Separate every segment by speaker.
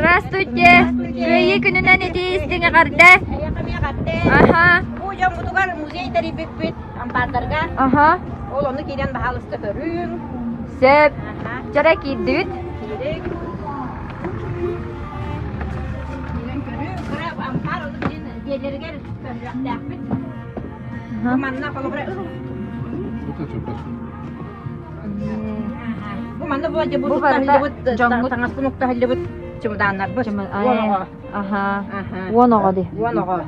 Speaker 1: Здравствуйте! Кыайыы күнүнэн итии истиҥ эҕэрдэ! Аха.
Speaker 2: Бу дьоммутугар музей тэрийбиппит ампаардарга.
Speaker 1: Аха.
Speaker 2: Ол ону киирэн баһаалыста көрүҥ.
Speaker 1: Сөп. Чара киирдибит.
Speaker 2: Киириҥ. Киирэн көрүҥ. Кыра ампаар ону билин дьиэлэригэр көһүөхтээхпит. Бу манна холобура Бу манна бу бу
Speaker 1: Бу барыта дьоҥҥут
Speaker 2: таҥаспын уктаһыллыбыт чемоданнарбыт. Уон оҕо.
Speaker 1: Аха. Уон оҕо ди.
Speaker 2: Уон оҕо.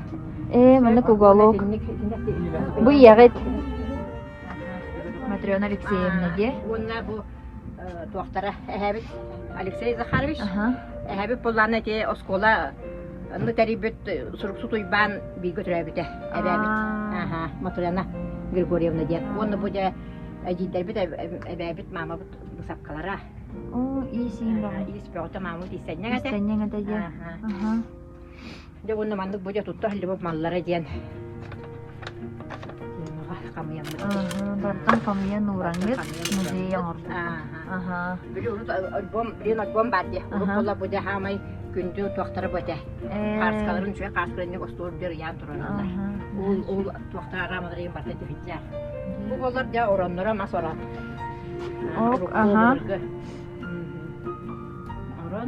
Speaker 1: Ээ, маннык уголок. Бу ийэҕит. Матрена Алексеевна диэ.
Speaker 2: Уонна бу туохтара эһэбит Алексей Захарович. Эһэбит буоллаана ити оскуола Онно тэрийбит суруксут Уйбаан бииргэ төрөөбүтэ эбээбит. Аха, Матрена Григорьевна диэн. Уонна бу дьэ эдьиийдэрбит эбээбит маамабыт бысапкалара.
Speaker 1: Оо, иис бөҕө.
Speaker 2: Иис бөҕөтө маамабыт иистэнньэҥ этэ.
Speaker 1: Иистэнньэҥ этэ диэн. Аха.
Speaker 2: Дьэ уонна маннык бу дьэ тутта сылдьыбыт маллара диэн хамыйаммыт.
Speaker 1: Бартан хомуйан уураҥҥыт музей оҥорбут. Аха.
Speaker 2: Били урут альбом, билин альбом баар дии. Урут буолла бу дьэ хаамай күндү туохтара бу этэ. Хааскаларын үчүгэй хааскаларын остуол үрдүгэр ыйаан турараллар. Уул уул туохтара араамаларын барыта түһүллэр. Бу боллар дьэ оронноро мас орон.
Speaker 1: Ок, аха.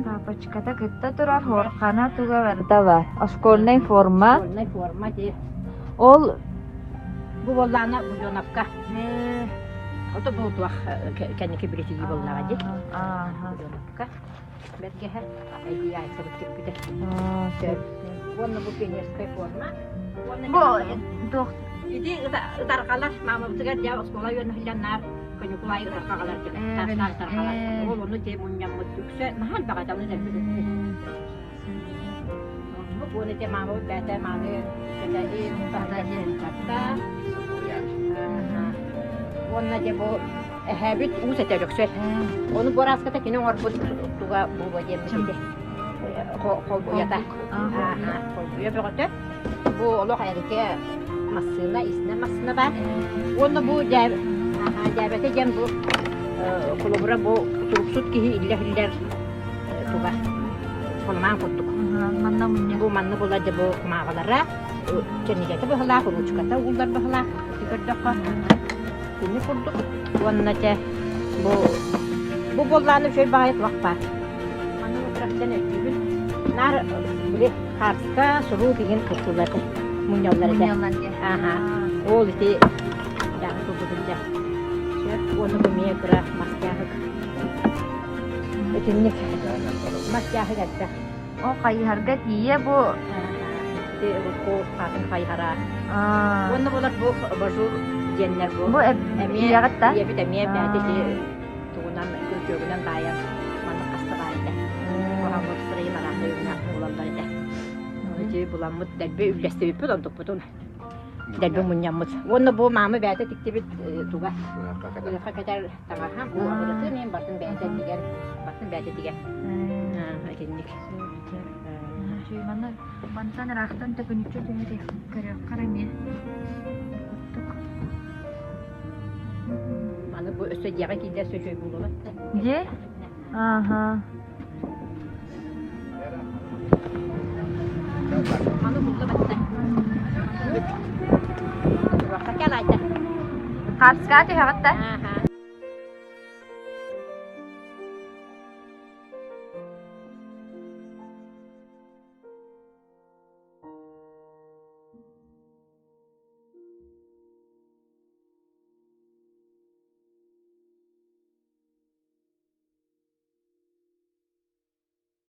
Speaker 1: Папочката кытта турар хуорхана туга барыта бар. Школьная форма.
Speaker 2: Школьная форма дии.
Speaker 1: Ол
Speaker 2: Бу буоллаана Буденовка. Ото бу туох кэнники билитии буоллаҕа дии. Буденовка. Бэргэһэ эдии айсабыт түппүтэ.
Speaker 1: Сөп.
Speaker 2: Уонна бу пионерская форма.
Speaker 1: Бу туох
Speaker 2: Ити ытарҕалар маамабытыгар дьэ оскуола үөрэнэһиллэннаар каникулай ытарҕаҕалар диэн таастаах ытарҕалар. Ол ону те мунньаммыт үксэ наһаа элбэҕэ даҕаны дэлби Оннук уонна ити маамабыт бэйэтэ мааны кэтэһин таһыгар Уонна дьэ бу эһээбит уус этэ Өлөксөй. Ону буорааската кини оҥорбут туга буолуо диэммит ити. Холбуйата. Холбуйа бөҕөтө. Бу олох эргэ массыына, иснэ массыына баар. Уонна бу дьээбэтэ диэн бу холобура бу суруксут киһи иллэ-иллэр туга холомаан курдук.
Speaker 1: Манна мунньа.
Speaker 2: Бу манна була дьэ бу кумааҕылара кэннигэтэ быһылаах, ручката ууллар быһылаах. Ити көрдөххө кини курдук. Уонна дьэ бу бу буоллааны үчүгэй баҕайы туох баар. Манна бу өттүбүн. Наар били хаарска суруук иһин куртулар мунньаллар этэ. Аха. Ол ити дьаһы курдук дьэ. Сөп. Уонна бу эмиэ кыра мас дьааһык. Итинник мас дьааһык элбэх.
Speaker 1: О хайыһарга тиийэ бу
Speaker 2: Ити урукку хаатын хайыһара. Уонна булар бу абажур диэннэр бу.
Speaker 1: Бу
Speaker 2: эмиэ
Speaker 1: ийэҕит да?
Speaker 2: Ийэбит эмиэ бэйэтэ ити тугунан күрдьүөгүнэн баайан маннык хаста баар этэ. Оһоҥҥут сырайын араахта өҥнөөх булаллар этэ. Ити буламмыт дэлби үллэстибиппит онтукпутун дэлби мунньаммыт. Уонна бу маама бэйэтэ тиктибит туга ыарха кэтэр таҥаһа бу абырытын иһин бартын бэйэтэ тигэр бартын бэйэтэ тигэр итинник
Speaker 1: Маны мантан ыраахтан төкүнүччү түһэр көрүөххэ эмиэ курдук.
Speaker 2: Маны бу өссө дьиэҕэ киирдэ өссө үчүгэй буолуо
Speaker 1: Дьиэ? Ааха.
Speaker 2: Маны булла батта. Туохха кэлайда.
Speaker 1: Хаарскаа түһэҕит да?
Speaker 2: Ааха.